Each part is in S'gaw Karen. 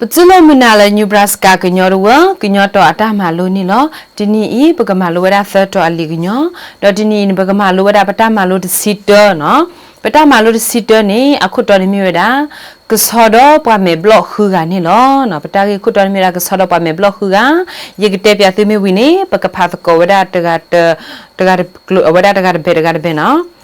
ပတူၢ်လိာ်မုာ်နၤလၢ Nebraska ကညီတဝၢ ကညီတီၤအတၢ်မၤလိန့ၣ်လီၤ. တနံၤအံၤ ပကမၤလိဝဲဒၣ်သၢတီၤအလံာ်ကညီ, ဒီးတနံၤအံၤန့ၣ် ပကမၤလိဝဲဒၣ်ပတၢ်မၤလိတဆံတၢနီၤ. ပတၢ်မၤလိတဆံတၢန့ၣ် အခိၣ်တီန့ၣ်မ့ၢ်ဝဲဒၣ် ကဆီဒီးပှၤမဲာ်ဘျီၣ်ဃုဂၤန့ၣ်လီၤ. ပတၢ်ဂ့ၢ်ခိၣ်တီန့ၣ်မ့ၢ်ဝဲဒၣ် ကဆီဒီးပှၤမဲာ်ဘျီၣ်ဃုဂၤ, ယကတဲပၠးသုမ့ၢ်ဝံၤန့ၣ် ပကဖးသကိးဝဲဒၣ်တဂၤတ တဂၤတကျိၤ အဝဲဒၣ်တဂၤတဘဲးတဂၤတဘဲးနီၤ.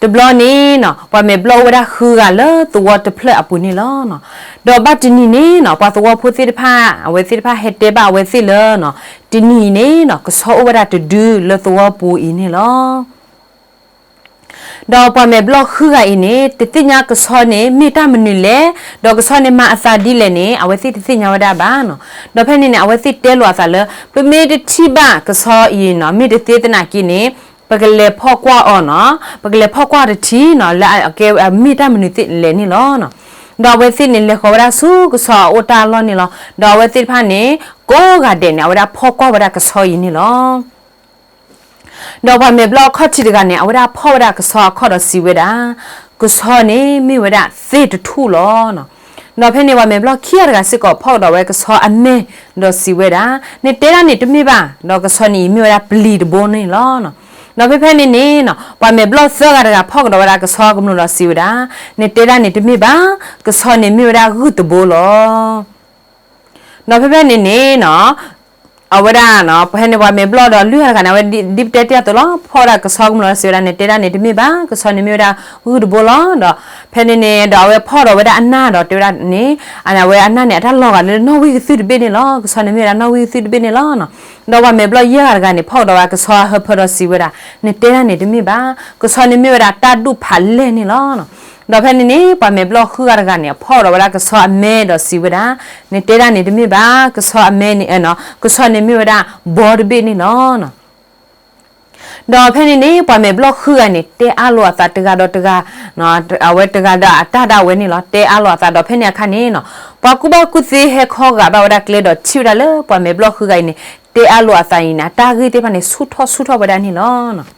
တဘျီန့ၣ်နီၤ ပှၤမဲာ်ဘျီၣ်အိၣ်ဝဲဒၣ်ဃုဂၤလၢသဝီတဖျၢၣ်အပူၤန့ၣ်လီၤ. ဒီးဘၣ်တနံၤန့ၣ်နီၤ ပှၤသဝီဖိသ့ၣ်တဖၣ် အဝဲသ့ၣ်တဖၣ်ဟဲတဲဘၣ်အဝဲသ့ၣ်လၢနီၤ တနံၤအံၤန့ၣ်နီၤ ကဆီအိၣ်ဝဲဒၣ်တဒုလၢသဝီပူၤအံၤန့ၣ်လီၤ. ဒီးပှၤမဲာ်ဘျီၣ်ဃုဂၤအံၤန့ၣ် တသ့ၣ်ညါကဆီန့ၣ် မ့ၢ်တၢ်မနုၤလဲၣ်, ဒီးကဆီန့ၣ်မၤအသးဒ်လဲၣ်န့ၣ် အဝဲသ့ၣ်တသ့ၣ်ညါဝဲဒၣ်ဘၣ်နီၤ. ဒီးဖဲန့ၣ်န့ၣ် အဝဲသ့ၣ်တဲလိာ်အသးလၢ ပမ့ၢ်တထံၣ်ဘၣ်ကဆီအံၤနီၤ မ့ၢ်တသ့သနာ်က့န့ၣ် ပကလဲၤဖီၣ်ကွၢ်အီၤနီၤ, ပကလဲၤဖီၣ်ကွၢ်အီၤတထံၣ်နီၤ လၢအကဲမ့ၢ်တၢ်မနုၤသ့ၣ်လဲၣ်န့ၣ်လီၤ. ဒီးအဝဲသ့ၣ်န့ၣ်လဲၤဃီၤဝဲဒၣ်ဆူကဆီအအိၣ်တၢ်အလီၢ်န့ၣ်လီၤ. ဒီးအဝဲသ့ၣ်တဖၣ်န့ၣ် ကိးဂၤဒဲးန့ၣ် အဝဲဒၣ်ဖီၣ်ကွၢ်ဝဲဒၣ်ကဆီအံၤန့ၣ်လီၤ. ဒီးပှၤမဲာ်ဘျီၣ်အခီၣ်ထံးတဂၤန့ၣ် အဝဲဒၣ်ဖီၣ်ဝဲဒၣ်ကဆီအခီၣ်ဒီးစံးဝဲဒၣ်, ကဆီန့ၣ်မ့ၢ်ဝဲဒၣ်သ့ၣ်တထူၣ်လီၤ. ဒီးဖဲန့ၣ်ပှၤမဲာ်ဘျီၣ်ခံဂၤတဂၤစ့ၢ်ကီးဖီၣ်ကဒီးဝဲကဆီအမဲၢ်ဒီးစံးဝဲဒၣ်, နတဲဒၣ်န့ၣ်တမ့ၢ်ဘၣ်, ဒီးကဆီန့ၣ်အံၤမ့ၢ်ဝဲဒၣ်ပျံၤတဘိန့ၣ်လီၤ. ဒီးဖဲဖဲန့ၣ်န့ၣ်နီၤ ပှၤမဲာ်ဘျီၣ်သၢဂၤတဂၤဖီၣ်ကဒီးဝဲဒၣ်ကဆီကမျူးဒီးစံးဝဲဒၣ်, နတဲဒၣ်န့ၣ်တမ့ၢ်ဘၣ်, ကဆီန့ၣ်မ့ၢ်ဝဲဒၣ်ဂုၢ်တဘိလီၤ. ဒီးဖဲဖဲန့ၣ်န့ၣ်နီၤ အဝဲဒၣ် ဖဲန့ၣ်ပှၤမဲာ်ဘျီၣ်ဒီးလွံၢ်ဂၤတဂၤန့ၣ် အဝဲဒ်ပတဲတ့ၢ်အသိးလီၤ. ဖီၣ်ဝဲဒၣ်ကဆီကမျူးဒီးစံးဝဲဒၣ် နတဲဒၣ်န့ၣ်တမ့ၢ်ဘၣ်, ကဆီန့ၣ်မ့ၢ်ဝဲဒၣ်ဂုၢ်တဘိလီၤ. ဒီးဖဲန့ၣ်န့ၣ် ဒီးအဝဲဖီၣ်ဒီးဝဲဒၣ်အနၢ်ဒီးတဲဝဲဒၣ်န့ၣ် အဝဲအနၢ်န့ၣ် အတၢ်လီၤဂာ်လၢနီၣ်ဝံၣ်ကသုၣ်တဘ့ၣ်န့ၣ်လီၤ. ကဆီန့ၣ်မ့ၢ်ဝဲဒၣ်နီၣ်ဝံၣ်ကသုၣ်တဘ့ၣ်န့ၣ်လီၤ. ဒီးပှၤမဲာ်ဘျီၣ်ယဲၢ်ဂၤတဂၤန့ၣ် ဖီၣ်ကဒီးဝဲဒၣ်ကဆီအဟၢဖၢဒီးစံးဝဲဒၣ်, နတဲဒၣ်န့ၣ်တမ့ၢ်ဘၣ်, ကဆီန့ၣ်မ့ၢ်ဝဲဒၣ်တၢ်ဒူၣ်ဖးလဲၢ်န့ၣ်လီၤ. ဒီးဖဲန့ၣ်န့ၣ် ပှၤမဲာ်ဘျီၣ်ဃုဂၤတဂၤန့ၣ် အဖီၣ်ဒီးဝဲဒၣ်ကဆီအမဲၢ်ဒီးစံးဝဲဒၣ်, နတဲဒၣ်န့ၣ်တမ့ၢ်ဘၣ်, ကဆီအမဲၢ်န့ၣ်, ကဆီန့ၣ်မ့ၢ်ဝဲဒၣ်ဘီတဘ့ၣ်န့ၣ်လီၤ. ဒီးဖဲန့ၣ်န့ၣ် ပှၤမဲာ်ဘျီၣ်ဃုဂၤန့ၣ် တဲအါလိာ်အသးတဂၤဒီးတဂၤ, အဝဲတဂၤဒီးအတၢ်ဒၣ်ဝဲန့ၣ်လီၤ. တဲအါလိာ်အသးဒီးဖဲန့ၣ်အခါန့ၣ်နီၤ ပှၤကူၣ်ဘၣ်ကူၣ်သ့ဟဲခီဂာ်ဘၣ်ဝဲဒၣ်ကျဲဒီးထံၣ်ဝဲဒၣ်လၢပှၤမဲာ်ဘျီၣ်ဃုဂၤအံၤန့ၣ် တဲအါလိာ်အသးအံၤန့ၣ် အတၢ်ဂ့ၢ်သ့ၣ်တဖၣ်န့ၣ် ဆူၣ်ထီၣ်ဆူၣ်ထီၣ်ဝဲဒၣ်န့ၣ်လီၤ.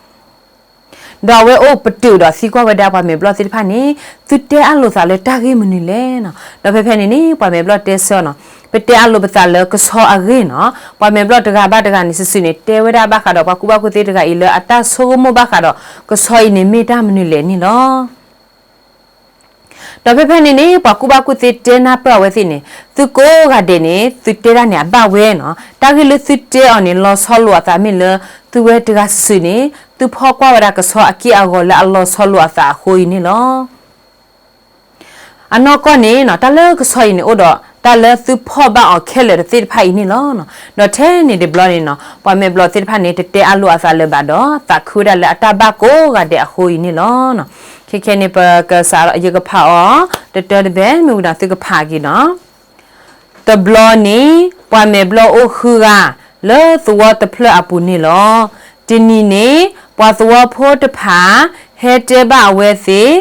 ဒီးအဝဲအိၣ်ပတုာ်ဒီးသံကွၢ်ဝဲဒၣ်ပှၤမဲာ်ဘျီၣ်သ့ၣ်တဖၣ်န့ၣ်, သုတဲအါလိာ်သးလၢတၢ်ဂ့ၢ်မနုၤလဲၣ်နီၤ. ဒီးဖဲဖဲန့ၣ်န့ၣ် ပှၤမဲာ်ဘျီၣ်တဲဆၢအီၤနီၤ, ပတဲအါလိာ်ပသးလၢကဆီအဂ့ၢ်နီၤ. ပှၤမဲာ်ဘျီၣ်တဂၤဘၣ်တဂၤန့ၣ် စုာ်စုာ်န့ၣ် တဲဝဲဒၣ်ဘၣ်ဃးဒီးပှၤကူၣ်ဘၣ်ကူၣ်သ့တဂၤအံၤလၢအတၢ်ဆိကမိၣ်ဘၣ်ဃးဒီး ကဆီအံၤန့ၣ်မ့ၢ်တၢ်မနုၤလဲၣ်န့ၣ်လီၤ. ဒီးဖဲဖဲန့ၣ်န့ၣ် ပှၤကူၣ်ဘၣ်ကူၣ်သ့တဲနၢ်ပၢၢ်အဝဲသ့ၣ်န့ၣ်, သုကိးဂၤဒဲးန့ၣ် သုတဲဒၣ်န့ၣ်အဘၣ်ဝဲနီၤ. တၢ်ဂ့ၢ်လၢသုတဲအီၤန့ၣ် လီၤဆီလိာ်အသးမ့ၢ်လၢ သုဝဲတဂၤစုာ်စုာ်န့ၣ် သုဖီၣ်ကွၢ်ဝဲဒၣ်ကဆီအက့ၢ်အဂီၤလၢအလီၤဆီလိာ်အသးအဃိအံၤန့ၣ်လီၤ. အနီၢ်ကီၢ်န့ၣ်နီၤ တၢ်လၢကဆီအံၤန့ၣ် အိၣ်ဒီးတၢ်လၢသုဖီၣ်ဘၣ်အီၤခဲလၢာ်တသ့ၣ်တဖၣ်အံၤန့ၣ်လီၤ. ဒီးထဲန့ၣ်တဘျီန့ၣ်နီၤ ပှၤမဲာ်ဘျီၣ်သ့ၣ်တဖၣ်န့ၣ် တတဲအါလိာ်အသးလၢၤဘၣ်ဒီး သးခုဝဲဒၣ်လၢအတၢ်ဘၣ်ကိးဂၤဒဲးအဃိအံၤန့ၣ်လီၤ. ခဲခဲန့ၣ် ပကစး ယကဖးအီၤ တတၢတဘဲ မ့ၢ်ဝံၤဒီးသုကဖးက့ၤနီၤ. တဘျီန့ၣ် ပှၤမဲာ်ဘျီၣ်အိၣ်ဃုဂၤ လၢသဝီတဖျၢၣ်အပူၤန့ၣ်လီၤ. တနံၤန့ၣ် ပှၤသဝီဖိတဖၣ် ဟဲတဲဘၣ်အဝဲသ့ၣ်,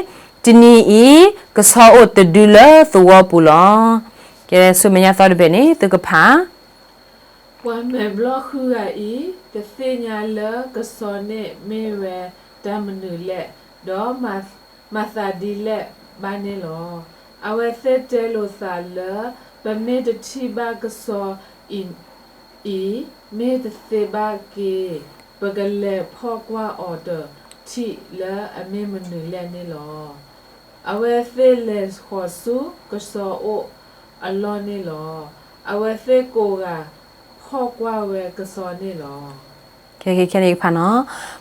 တနံၤအံၤ ကဆီအိၣ်တဒုလၢသဝီပူၤလီၤ. ကဲ ဆူမဲာ်ညါသီတဘဲန့ၣ် သုကဖး ပှၤမဲာ်ဘျီၣ်ဃုဂၤအံၤ တသ့ၣ်ညါလၢကဆီန့ၣ်မ့ၢ်ဝဲတၢ်မနုၤလဲၣ်, ဒီးမၤသးဒ်လဲၣ်ဘၣ်န့ၣ်လီၤ. အဝဲသ့ၣ်တဲလိာ်သးလၢ ပမ့ၢ်တထံၣ်ဘၣ်ကဆီအံၤ အံၤ မ့ၢ်တသ့ဘၣ်က့ၤ ပကလဲၤဖီၣ်ကွၢ်အီၤတထံၣ်လၢအမ့ၢ်မနုၤလဲၣ်န့ၣ်လီၤ. အဝဲသ့ၣ်လဲၤဃီၤဆူကဆီအိၣ်အလီၢ်န့ၣ်လီၤ. အဝဲသ့ၣ်ကိးဂၤ ဖီၣ်ကွၢ်ဝဲကဆီန့ၣ်လီၤ. ခဲခဲန့ၣ်ဖးနီၤ,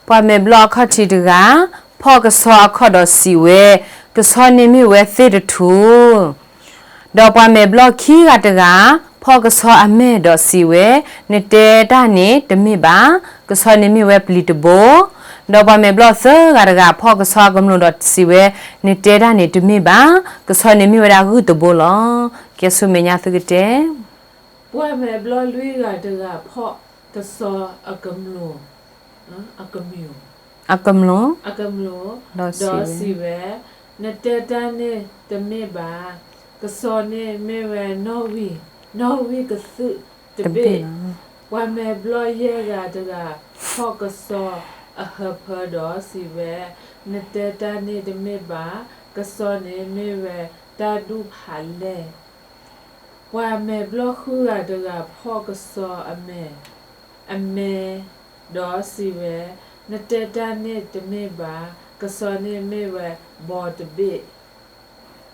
ပှၤမဲာ်ဘျီၣ်အခီၣ်ထံးတဂၤ ဖီၣ်ကဆီအခီၣ်ဒီးစံးဝဲ, ကဆီန့ၣ်မ့ၢ်ဝဲသ့ၣ်တထူၣ် ဒီးပှၤမဲာ်ဘျီၣ်ခံဂၤတဂၤ ဖီၣ်ကဆီအမဲာ်ဒီးစံးဝဲ, နတဲတၢ်န့ၣ်တမ့ၢ်ဘၣ်, ကဆီန့ၣ်မ့ၢ်ဝဲပျံၤတဘိ, ဒီးပှၤမဲာ်ဘျီၣ်သၢဂၤတဂၤ ဖီၣ်ကဆီအကမျူးဒီးစံးဝဲ, နတဲတၢ်န့ၣ်တမ့ၢ်ဘၣ်, ကဆီန့ၣ်မ့ၢ်ဝဲဒၣ်ဂုၢ်တဘိလီၤ. ကဲဆူမဲာ်ညါသုကတဲ ပှၤမဲာ်ဘျီၣ်လွံၢ်ဂၤတဂၤဖီၣ်ကဆီအကမျူး, အကမျူး, အကမျူး, ဒီးစံးဝဲ, နတဲတၢ်န့ၣ်တမ့ၢ်ဘၣ်, ကဆီန့ၣ်မ့ၢ်ဝဲနီၣ်ဝံၣ်, နီၣ်ဝံၣ်ကသုၣ်တဘ့ၣ်, ပှၤမဲာ်ဘျီၣ်ယဲၢ်ဂၤတဂၤ ဖီၣ်ကဆီအဟၢဖၢဒီးစံးဝဲ, နတဲတၢ်န့ၣ်တမ့ၢ်ဘၣ်, ကဆီန့ၣ်မ့ၢ်ဝဲတၢ်ဒူၣ်ဖးလဲၢ် ပှၤမဲာ်ဘျီၣ်ဃုဂၤတဂၤဖီၣ်ကဆီအမဲာ်, အမဲာ်, ဒီးစံးဝဲ, နတဲတၢ်န့ၣ်တမ့ၢ်ဘၣ်, ကဆီန့ၣ်မ့ၢ်ဝဲဘီတဘ့ၣ်.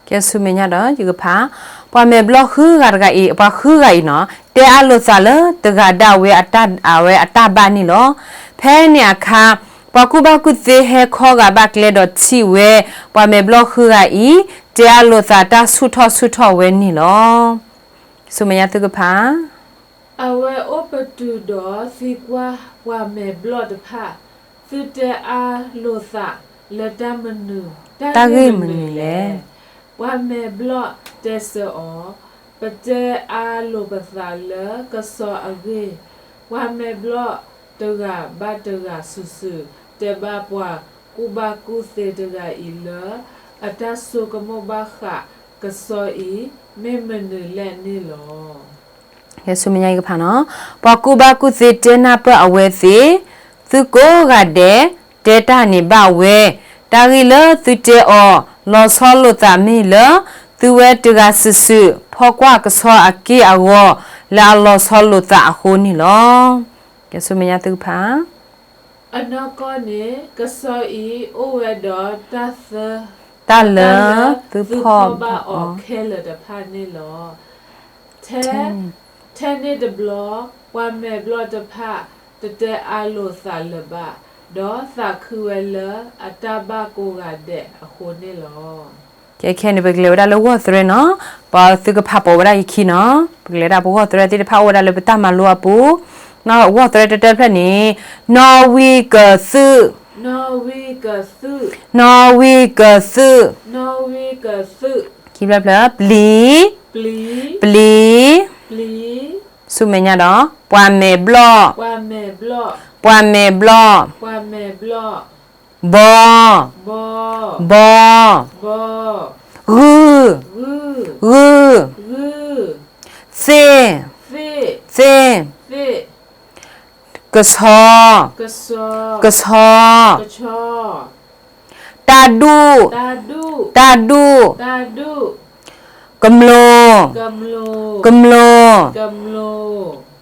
ကဲဆူမဲာ်ညါဒီးယကဖး, ပှၤမဲာ်ဘျီၣ်ဃုဂၤတဂၤအံၤ, ပှၤဃုဂၤအံၤနီၤ, တဲအါလိာ်သးလၢတဂၤဒၣ်ဝဲအတၢ်အဝဲအတၢ်ဘၣ်န့ၣ်လီၤ. ဖဲန့ၣ်အခါ, ပှၤကူၣ်ဘၣ်ကူၣ်သ့ဟဲခီဂာ်ဘၣ်ကျဲဒီးထံၣ်ဝဲ, ပှၤမဲာ်ဘျီၣ်ဃုဂၤအံၤ, တဲအါလိာ်သးတၢ်ဆူၣ်ထီၣ်ဆူၣ်ထီၣ်ဝဲန့ၣ်လီၤ. ဆူမဲာ်ညါသုကဖး အဝဲအိၣ်ပတုာ်ဒီးသံကွၢ်ပှၤမဲာ်ဘျီၣ်တဖၣ်, သုတဲအါလိာ်သးလၢတၢ်မနုၤ, တၢ်ဂ့ၢ်မနုၤလဲၣ်. ပှၤမဲာ်ဘျီၣ်တဲဆၢအီၤ, ပတဲအါလိာ်ပသးလၢကဆီအဂ့ၢ်. ပှၤမဲာ်ဘျီၣ်တဂၤဘၣ်တဂၤစုာ်စုာ် တဲဘၣ်ပှၤကူၣ်ဘၣ်ကူၣ်သ့တဂၤအံၤလၢ အတၢ်ဆိကမိၣ်ဘၣ်ဃးကဆီအံၤ မ့ၢ်မနုၤလဲၣ်န့ၣ်လီၤ. ဆူမဲာ်ညါအံၤကဖးနီၤ, ပှၤကူၣ်ဘၣ်ကူၣ်သ့တဲနၢ်ပၢၢ်အဝဲသ့ၣ်, သုကိးဂၤဒဲး တဲတၢ်န့ၣ်ဘၣ်ဝဲ, တၢ်ဂ့ၢ်လၢသုတဲအီၤ လီၤဆီလိာ်သးမ့ၢ်လၢ သုဝဲတဂၤစုာ်စုာ် ဖီၣ်ကွၢ်ကဆီအက့ၢ်အဂီၤ လၢအလီၤဆီလိာ်သးအဃိန့ၣ်လီၤ. ဆူမဲာ်ညါသုကဖး အနီၢ်ကီၢ်န့ၣ် ကဆီအံၤအိၣ်ဝဲဒီးတၢ်သၢ, တၢ်လၢသုဖီၣ်ဘၣ်အီၤခဲလၢာ်တဖၣ်န့ၣ်လီၤ. ထဲ, ထဲန့ၣ်တဘျီ ပှၤမဲာ်ဘျီၣ်တဖၣ် တတဲအါလိာ်သးလၢၤဘၣ်, ဒီးသးခုဝဲလၢအတၢ်ဘၣ်ကိးဂၤဒဲးအဃိန့ၣ်လီၤ. ကဲခဲန့ၣ် ပကလဲၤဝဲဒၣ်လၢဂီၢ်သရဲနီၤ, ပသုကဖးပိာ်ဝဲဒၣ်ယခံနီၤ, ပကလဲၤဒၣ်ပဂီၢ်သရဲသ့ၣ်တဖၣ်အိၣ်ဝဲဒၣ်လၢပတၢ်မၤလိအပူၤ, ဂီၢ်သရဲတတၢၢ်တဖျၢၣ်န့ၣ်, နီၣ်ဝံကသုး, နီၣ်ဝံကသုး, ခံဖျၢၣ်ဖျၢၣ်, ပျံၤ, ပျံၤ, ဆူမဲာ်ညါဒီး ပှၤမဲာ်ဘျီၣ်, ပှၤမဲာ်ဘျီၣ်, ဘီ, ဘီ, ဂုၢ်, ဂုၢ်, သ့ၣ်, သ့ၣ်, ကဆီ, ကဆီ, တၢ်ဒူၣ်, တၢ်ဒူၣ်, ကမျိူၤ, ကမျိူၤ,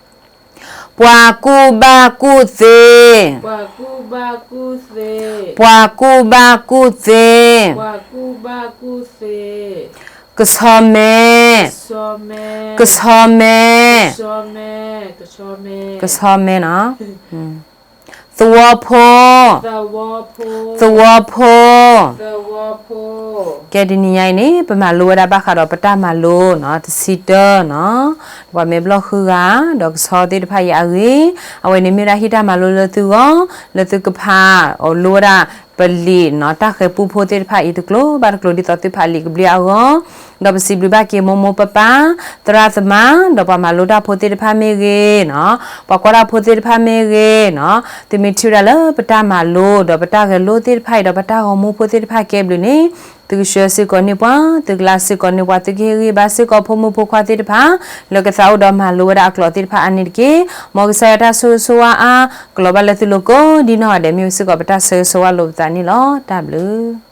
ပှၤကူၣ်ဘၣ်ကူၣ်သ့, ပှၤကူၣ်ဘၣ်ကူၣ်သ့, ကဆီမဲ, ကဆီမဲ, ကဆီမဲနီၤ. သဝီဖိ, သဝီဖိ, ကဲတနံၤညါအံၤန့ၣ် ပမၤလိဝဲဒၣ်ဘၣ်ဃးဒီးပတၢ်မၤလိနီၤ တဆံတၢနီၤ, ပှၤမဲာ်ဘျီၣ်ဃုဂၤ ဒီးကဆီသ့ၣ်တဖၣ်အံၤအဂ့ၢ်, အဝဲန့ၣ်မ့ၢ်ဝဲဒၣ်ဟ့ၣ်တၢ်မၤလိလၢသုဂီၢ်, လၢသုကဖး အလိဝဲဒၣ်ပလံာ်နီၤ တၢ်ဃဲၤပူဖိသ့ၣ်တဖၣ်အံၤတကျိၤဘၣ်တကျိၤ ဒ်သိးသုဖးလံာ်ကဘျံးအဂီၢ်, ဒီးပစံးဘျုးဘၣ်က့ၤမိၢ်မိၢ်ပၢ်ပၢ်, သရၣ်သမါ, ဒီးပှၤမၤလိတၢ်ဖိသ့ၣ်တဖၣ်မ့ၢ်ဂ့ၤနီၤ, ပှၤကွၢ်တၢ်ဖိသ့ၣ်တဖၣ်မ့ၢ်ဂ့ၤနီၤ, သုမ့ၢ်ထံၣ်ဝဲဒၣ်လၢပတၢ်မၤလိ ဒီးပတၢ်ဂဲၤလိသ့ၣ်တဖၣ်အံၤ ဒီးပတၢ်ဂီၤမူဖိသ့ၣ်တဖၣ်ကဲဘျုးန့ၣ်, သုကဆှၢစ့ၢ်ကီးန့ၢ်ပှၤ, သုကlikeစ့ၢ်ကီးန့ၢ်ပှၤ, သုကဟ့ၣ်ဂံၢ်ဘါစ့ၢ်ကီးဖိမုၣ်ဖိခွါသ့ၣ်တဖၣ်, လၢကသးအိၣ်ဒီးမၤလိဝဲဒၣ်အကျိာ်သ့ၣ်တဖၣ်အါန့ၣ်တက့ၢ်. မ်ကစၢ်ယွၤတၢ်ဆိၣ်ဂ့ၤဆိၣ်ဝါအါ, ကလီၤဘၣ်လၢသုလိၤကိးဒ်နီၢ်ဂၤဒဲး မ့ၢ်ဝဲစ့ၢ်ကီးပတၢ်ဆၢဂ့ၤဆၢဝါလိာ်ပသးန့ၣ်လီၤ. တၢ်ဘျုး